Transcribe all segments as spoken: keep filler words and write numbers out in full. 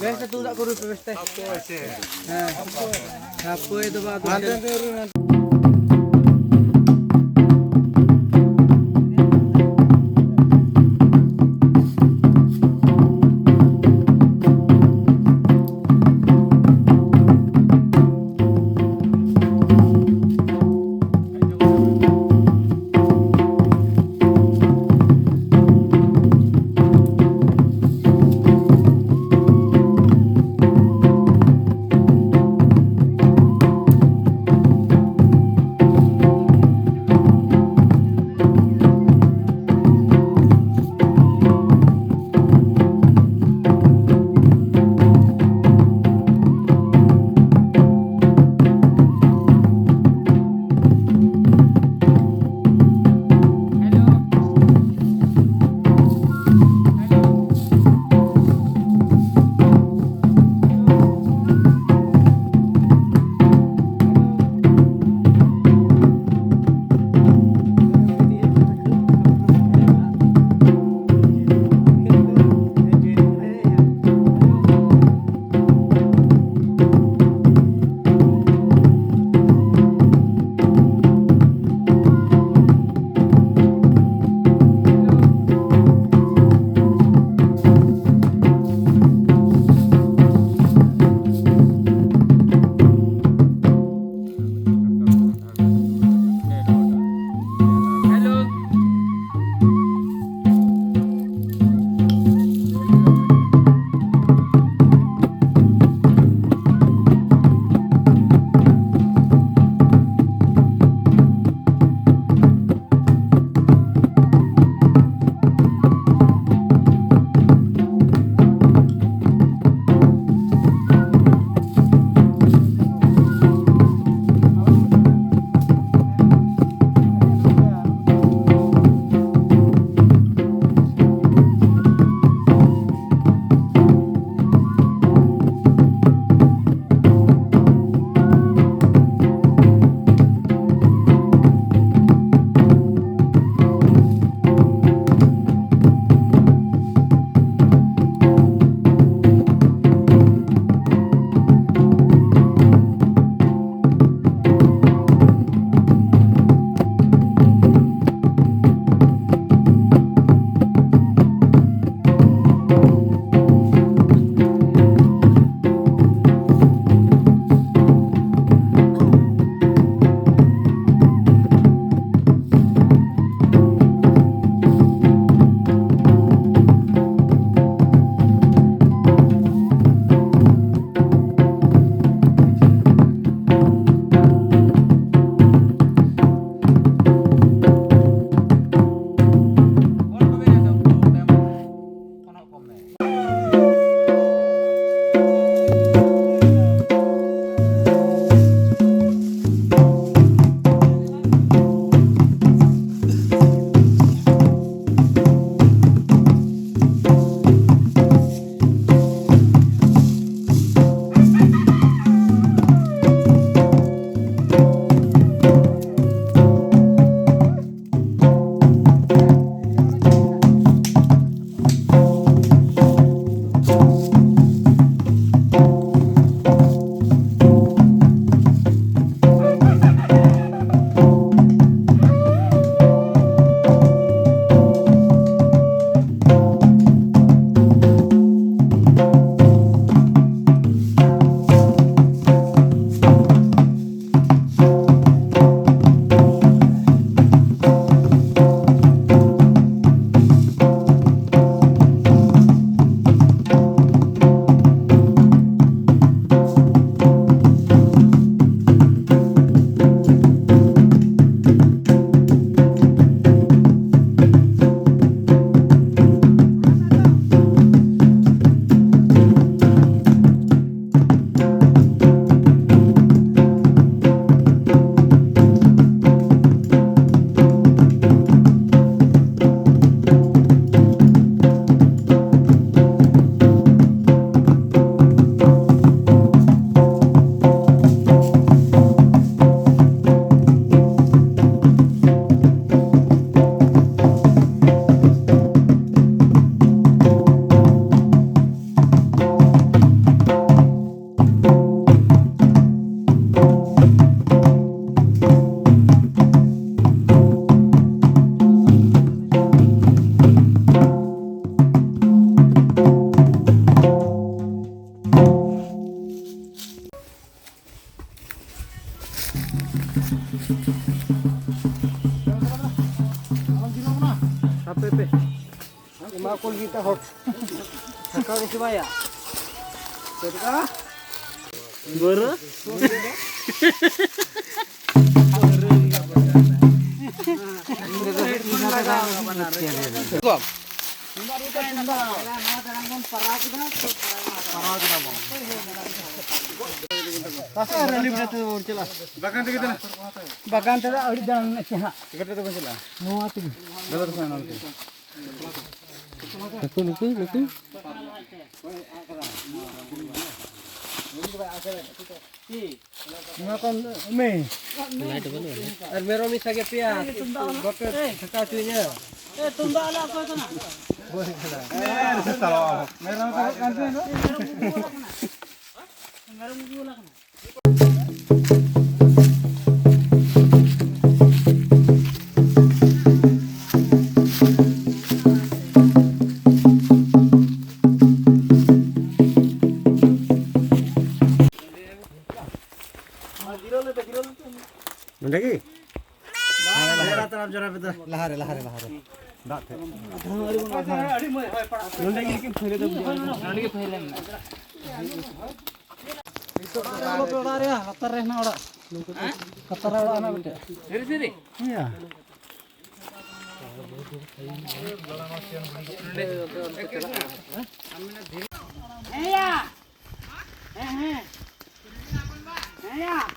ᱵᱮᱥ ᱛᱮ ᱛᱩᱢᱫᱟᱜ ᱠᱚ ᱨᱩᱭ ᱯᱮ, ᱵᱮᱥ ᱛᱮ᱾ ᱦᱮᱸ᱾ ᱦᱟᱹᱯᱟᱹᱭ ᱫᱚ ᱵᱟᱝ, ᱟᱫᱚ ᱮᱢᱟ ᱠᱚ ᱞᱟᱹᱜᱤᱫ ᱛᱮ ᱦᱚᱲ᱾ ᱥᱟᱠᱟᱢ ᱥᱮ ᱵᱟᱭᱟ? ᱪᱮᱫ ᱞᱮᱠᱟ? ᱵᱚᱨᱚ? ᱵᱟᱜᱟᱱ ᱛᱮᱫᱚ ᱟᱹᱰᱤ ᱫᱟᱬᱟᱱ ᱢᱮᱱᱟᱜ ᱪᱮ ᱦᱟᱸᱜ᱾ ᱱᱚᱣᱟ ᱛᱮᱜᱮ᱾ ᱱᱩᱠᱩ, ᱱᱩᱠᱩ, ᱱᱩᱠᱩ᱾ ᱱᱚᱣᱟ ᱠᱚ ᱢᱮ᱾ ᱟᱨ ᱢᱮᱨᱚᱢ ᱤᱧ ᱥᱟᱜᱮ ᱯᱮᱭᱟ᱾ ᱵᱟᱯᱮ ᱴᱷᱟᱠᱟ ᱦᱚᱪᱚᱧᱟ᱾ ᱢᱮᱨᱚᱢ ᱥᱟᱵᱚᱜ ᱠᱟᱱ ᱛᱟᱦᱮᱸ ᱫᱚ᱾ ᱢᱮᱨᱚᱢ ᱜᱩᱯᱤ ᱵᱟᱞᱟ ᱠᱟᱱᱟ᱾ ᱱᱚᱰᱮ ᱜᱮ? ᱞᱟᱦᱟᱨᱮ, ᱞᱟᱦᱟᱨᱮ᱾ ᱞᱟᱦᱟᱨᱮ, ᱞᱟᱦᱟᱨᱮ, ᱞᱟᱦᱟᱨᱮ᱾ ᱫᱟᱜ ᱴᱷᱮᱡ᱾ ᱱᱚᱰᱮ ᱜᱮ ᱞᱮᱠᱤᱱ ᱯᱷᱟᱹᱭᱞᱟᱹ ᱫᱚ ᱵᱩᱡᱷᱟᱹᱣ ᱠᱟᱱᱟ᱾ ᱱᱚᱰᱮ ᱜᱮ ᱯᱷᱟᱹᱭᱞᱟᱹ ᱢᱮᱱᱟᱜᱼᱟ᱾ ᱱᱤᱛᱚᱜ ᱫᱚ ᱟᱞᱚ ᱯᱮ ᱚᱲᱟᱜ ᱨᱮᱭᱟ, ᱞᱟᱛᱟᱨ ᱨᱮ ᱦᱮᱱᱟᱜ ᱚᱲᱟᱜ᱾ ᱞᱟᱛᱟᱨ ᱨᱮ ᱚᱲᱟᱜ ᱦᱮᱱᱟᱜ ᱢᱤᱫᱴᱮᱡ᱾ ᱥᱟᱹᱨᱤ, ᱥᱟᱹᱨᱤ? ᱦᱮᱸᱭᱟ᱾ ᱦᱮᱸᱭᱟ᱾ ᱦᱮᱸ, ᱦᱮᱸ᱾ ᱦᱮᱸᱭᱟ᱾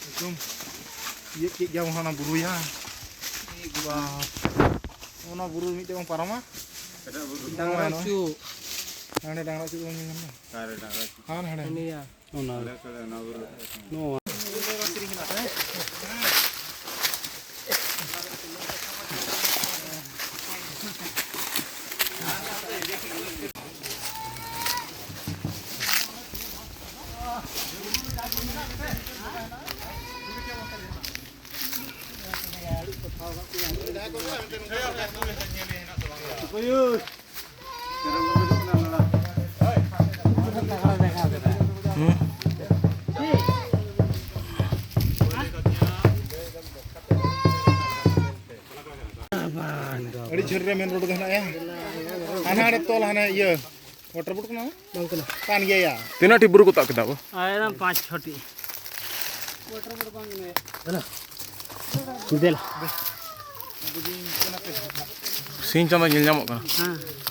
ᱮᱠᱫᱚᱢ ᱤᱭᱟᱹ ᱠᱮᱫ ᱜᱮᱭᱟ ᱵᱚᱱ ᱦᱟᱸᱜ ᱚᱱᱟ ᱵᱩᱨᱩᱭᱟ᱾ ᱵᱟᱯ᱾ ᱚᱱᱟ ᱵᱩᱨᱩ ᱢᱤᱫᱴᱮᱡ ᱵᱚᱱ ᱯᱟᱨᱚᱢᱟ᱾ ᱰᱟᱝᱨᱟ ᱱᱚᱜᱼᱚᱭ ᱪᱩ᱾ ᱦᱟᱸᱰᱮ ᱰᱟᱝᱨᱟ ᱪᱩ ᱵᱚᱱ ᱧᱮᱞ ᱧᱟᱢᱟ᱾ ᱚᱠᱟᱨᱮ ᱰᱟᱝᱨᱟ ᱪᱩ? ᱦᱟᱱ ᱦᱟᱸᱰᱮ᱾ ᱱᱤᱭᱟ᱾ ᱚᱱᱟ᱾ ᱟᱞᱮ ᱥᱮᱫ ᱨᱮ ᱚᱱᱟ ᱵᱩᱨᱩ᱾ ᱱᱚᱣᱟ᱾ ᱟᱹᱰᱤ ᱡᱷᱟᱹᱞ ᱨᱮ ᱢᱮᱱ ᱨᱳᱰ ᱫᱚ ᱦᱮᱱᱟᱜᱼᱟ᱾ ᱦᱟᱱᱟ ᱟᱲᱮ ᱛᱚᱞ, ᱦᱟᱱᱮ ᱤᱭᱟᱹ ᱣᱟᱴᱟᱨ ᱵᱳᱴ ᱠᱟᱱᱟ? ᱵᱟᱝ ᱠᱟᱱᱟ᱾ ᱠᱟᱱ ᱜᱮᱭᱟ ᱭᱟ᱾ ᱛᱤᱱᱟᱹᱜ ᱴᱤ ᱵᱩᱨᱩ ᱠᱚ ᱛᱟᱵ ᱠᱮᱫᱟ ᱵᱚ? ᱟᱭᱨᱚᱱ ᱯᱟᱸᱪ ᱪᱷᱚᱴᱤ᱾ ᱫᱮᱞᱟ᱾ ᱥᱤᱧ ᱪᱟᱸᱫᱚ ᱧᱮᱞ ᱧᱟᱢᱚᱜ ᱠᱟᱱᱟ᱾ ᱦᱮᱸ᱾